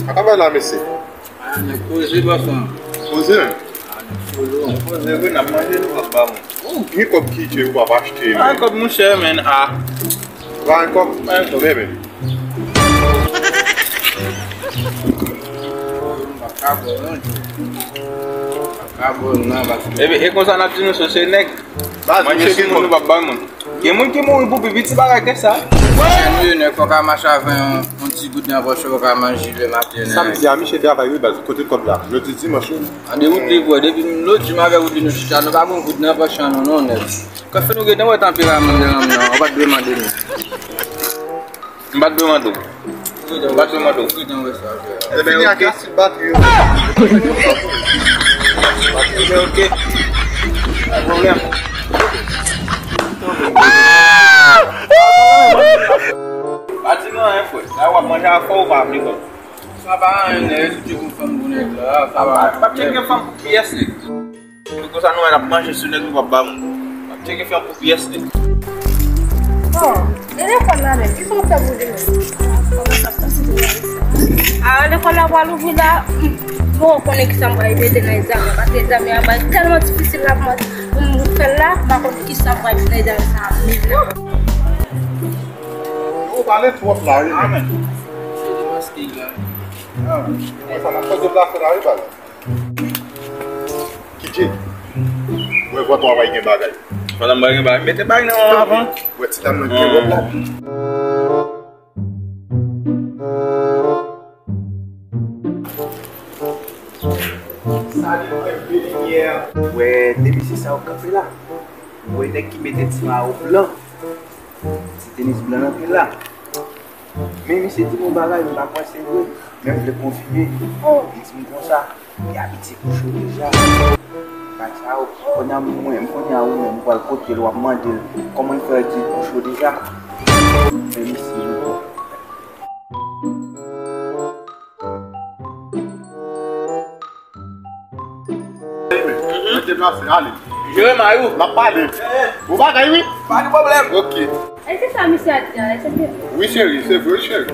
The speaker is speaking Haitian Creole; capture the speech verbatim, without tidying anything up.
Sa k ap fèt la, mesye? A, nèg poze, bòs mwen. Poze? A, nèg poze. Nèg poze, wi, n ap manje, nou p ap ba moun. Ou gen kòb ki dje, ou p ap achte, men. A, kòb, monchè, men, a. Pa gen kòb? Pa gen kòb. Bebe. M p ap ka bò, non. M p ap ka bò, non, paske... Ebe, e konsa n ap di nou, se, se nèg. Manje ki moun, nou p ap ba moun. Gen moun ki mouri pou pi piti bagay ke sa. Chèn miliyonè, fò w ka mache avè yon, yon ti goud nan pòch ou, fò w ka manje le maten. Samdi a, misye travay, wi, baz, kote kòb la? Jodi dimanch, wi. An de Woodly, bro, depi m lòt jou m avè Woodly nou chita, nou pa gon goud nan pòch an nou, non, nèg. Kòfè nou gentan wè tanperaman de lanm nan, ou pa t dwe mande m. M pa t dwe mande w. M pa t dwe mande w. Ebe, fini ak asid batri yo. Ebe, oke. Pa pwoblèm. Pa di m anyen, frè. La w ap manje a fò ou pa vle bon. Sa pa anyen, nèg, si w te gon fanm bon nèg la, sa pa. Pa tcheke fanm pou pyès, nèg. Pou konsa nou wè n ap manje sou nèg nou p ap ba moun. N ap tcheke fanm pou pyès, nèg. Bon, e lekòl la menm, kisa w fè pou li menm? A, lekòl la pral ouvri la, hmm, bon, ou konnen kisa m pral mete nan egzamen, paske egzamen an bay tèlman difisil la pou mwen, pou m fè l la, m pa konn kisa m pral mete nan egzamen sa a menm. Ou pale twòp la, wi, men. Se demaske la. A, sa n ap fè deplase la, wi, baz. Kidje. Mwen vwa travay gen bagay. Pandan m pa gen bagay, mete bagay nan men m avan. Wè ti dam nan gen wòb la. Salut, mwen Billionaire. Wè de mesye sa yo kanpe la. Wè nèg ki mete ti mayo blan. Ti tenis blan nan pye la. Men misye di m yon bagay, m pa kwè se vre. Men m vle konfime. Li di m konsa, li abitye kouche w deja. Bagay sa yo, kounye a mwen, kounye a ou menm, ou pral kote l, w ap mande l kòman l fè di l kouche w deja. Men misye, nou bon. Mwen deplase, ale. Jeremay ou? N ap pale. Bon bagay, wi. Pa gen pwoblèm. Oke. E se sa misye a di a, e se vre? Wi, cheri, se vre, cheri.